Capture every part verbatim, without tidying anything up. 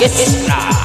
Extra.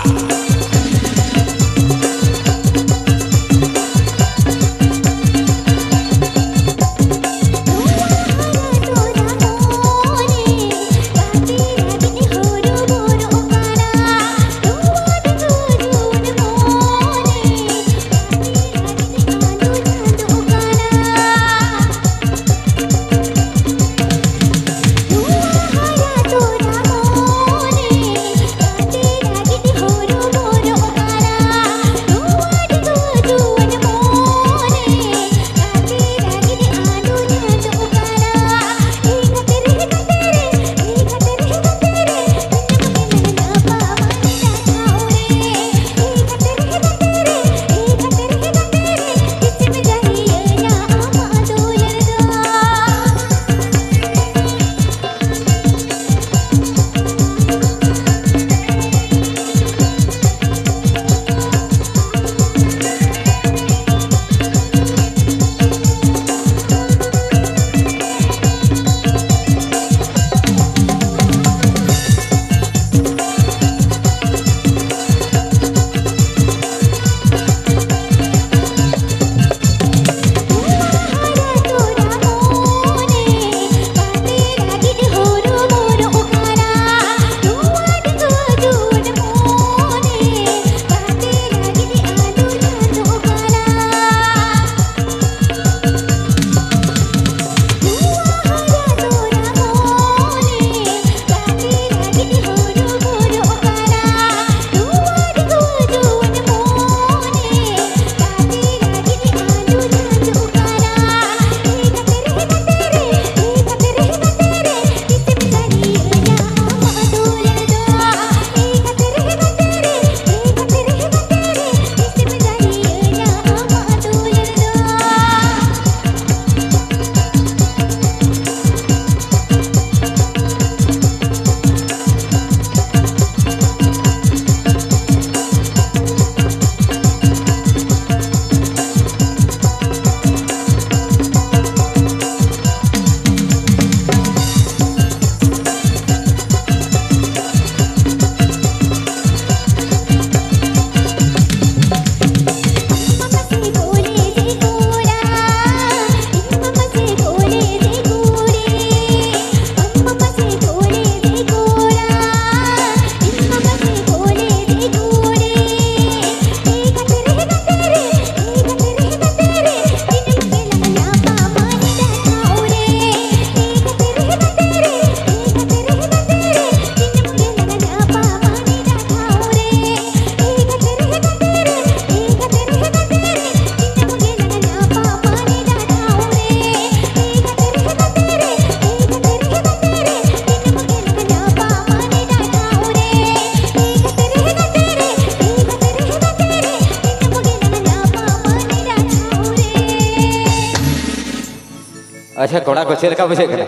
ᱟᱪᱪᱷᱟ, ᱠᱚᱲᱟ ᱠᱚ, ᱪᱮᱫ ᱞᱮᱠᱟ ᱵᱩᱡᱷᱟᱹᱜ ᱠᱟᱱᱟ?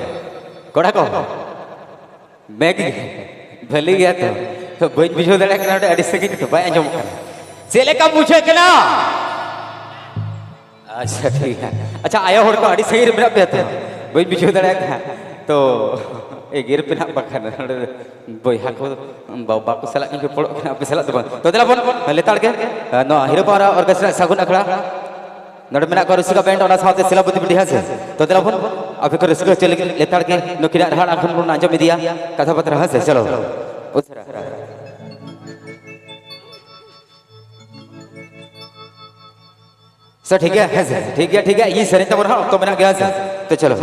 ᱠᱚᱲᱟ ᱠᱚ, ᱢᱮᱜᱽ ᱜᱮ, ᱵᱷᱟᱹᱞᱤ ᱜᱮᱭᱟ ᱛᱚ᱾ ᱛᱚ, ᱵᱟᱹᱧ ᱵᱩᱡᱷᱟᱹᱣ ᱫᱟᱲᱮᱭᱟᱜ ᱠᱟᱱᱟ, ᱱᱚᱰᱮ ᱟᱹᱰᱤ ᱥᱟᱺᱜᱤᱧ ᱛᱮ ᱵᱟᱭ ᱟᱸᱡᱚᱢᱚᱜ ᱠᱟᱱᱟ᱾ ᱪᱮᱫ ᱞᱮᱠᱟ ᱵᱩᱡᱷᱟᱹᱜ ᱠᱟᱱᱟ? ᱟᱪᱪᱷᱟ, ᱴᱷᱤᱠ ᱜᱮᱭᱟ᱾ ᱟᱪᱪᱷᱟ, ᱟᱭᱳ ᱦᱚᱲ ᱠᱚ ᱟᱹᱰᱤ ᱥᱟᱺᱜᱤᱧ ᱨᱮ ᱢᱮᱱᱟᱜ ᱯᱮᱭᱟ ᱛᱚ, ᱵᱟᱹᱧ ᱵᱩᱡᱷᱟᱹᱣ ᱫᱟᱲᱮᱭᱟᱜ ᱠᱟᱱᱟ᱾ ᱛᱚ, ᱮᱜᱮᱨ ᱯᱮ ᱱᱟᱜ ᱵᱟᱠᱷᱟᱱ, ᱱᱚᱰᱮ ᱵᱚᱭᱦᱟ ᱠᱚ, ᱵᱟᱵᱟ ᱠᱚ ᱥᱟᱞᱟᱜ ᱤᱧ ᱨᱚᱯᱚᱲᱚᱜ ᱠᱟᱱᱟ, ᱟᱯᱮ ᱥᱟᱞᱟᱜ ᱫᱚ ᱵᱟᱝ᱾ ᱛᱚ, ᱫᱮᱞᱟ ᱵᱚᱱ ᱞᱮᱛᱟᱲ ᱜᱮ, ᱱᱚᱣᱟ ᱦᱤᱨᱳ ᱯᱟᱣᱨᱟ ᱚᱨᱠᱮᱥᱴᱨᱟ ᱥᱟᱹᱜᱩᱱ ᱟᱠᱷᱲᱟ᱾ ᱱᱚᱰᱮ ᱢᱮᱱᱟᱜ ᱠᱚᱣᱟ ᱨᱩᱥᱤᱠᱟ ᱵᱮᱱᱰ, ᱚᱱᱟ ᱥᱟᱶᱛᱮ ᱥᱤᱞᱟᱵᱚᱛᱤ ᱵᱤᱴᱤ, ᱦᱮᱸ ᱥᱮ? ᱛᱚ, ᱫᱮᱞᱟ ᱵᱚᱱ, ᱟᱯᱮ ᱠᱚ ᱨᱟᱹᱥᱠᱟᱹ ᱦᱚᱪᱚ ᱞᱟᱹᱜᱤᱫ ᱞᱮᱛᱟᱲ ᱜᱮ ᱱᱩᱠᱤᱱᱟᱜ ᱨᱟᱦᱟᱲ ᱟᱠᱷᱲᱟ ᱵᱚᱱ ᱟᱸᱡᱚᱢ ᱤᱫᱤᱭᱟ, ᱠᱟᱛᱷᱟ ᱵᱟᱛᱨᱟ, ᱦᱮᱸ ᱥᱮ? ᱪᱚᱞᱚ᱾ ᱩᱥᱟᱹᱨᱟ᱾ ᱥᱮ ᱴᱷᱤᱠ ᱜᱮᱭᱟ, ᱦᱮᱸ ᱥᱮ? ᱴᱷᱤᱠ ᱜᱮᱭᱟ, ᱴᱷᱤᱠ ᱜᱮᱭᱟ, ᱤᱧ ᱥᱮᱨᱮᱧ ᱛᱟᱵᱚᱱ ᱦᱟᱸᱜ, ᱚᱠᱛᱚ ᱢᱮᱱᱟᱜ ᱜᱮᱭᱟ, ᱦᱮᱸ ᱥᱮ? ᱛᱚ, ᱪᱚᱞᱚ᱾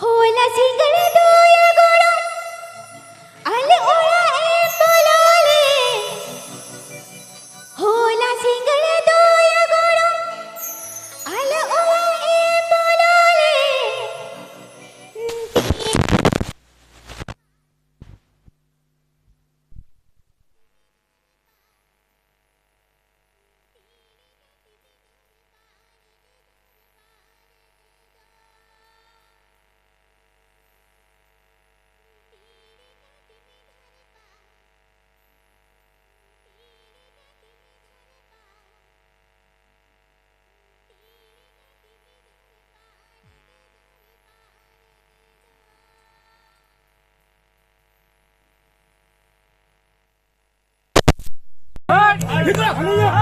ᱦᱚᱞᱟ ᱥᱤᱸᱜᱟᱹᱲ ᱫᱚᱭᱟ ᱜᱚᱲᱚᱢ, ᱟᱞᱮ ᱚᱲᱟᱜ ᱮᱢ ᱵᱚᱞᱚ ᱞᱮᱱ᱾ ᱦᱚᱞᱟ ᱥᱤᱸᱜᱟᱹᱲ ᱫᱚᱭᱟ ᱜᱚᱲᱚᱢ, ᱟᱞᱮ ᱚᱲᱟᱜ ᱮᱢ ᱵᱚᱞᱚ ᱞᱮᱱ᱾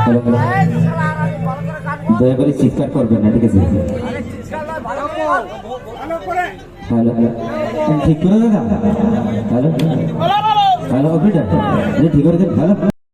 Hello, hello. দয়া করে চিৎকার করবেন না, ঠিক আছে? Hello, hello. ঠিক করে দাদা। হ্যালো। হ্যালো, অপিটা। ঠিক করে দেন। হ্যালো।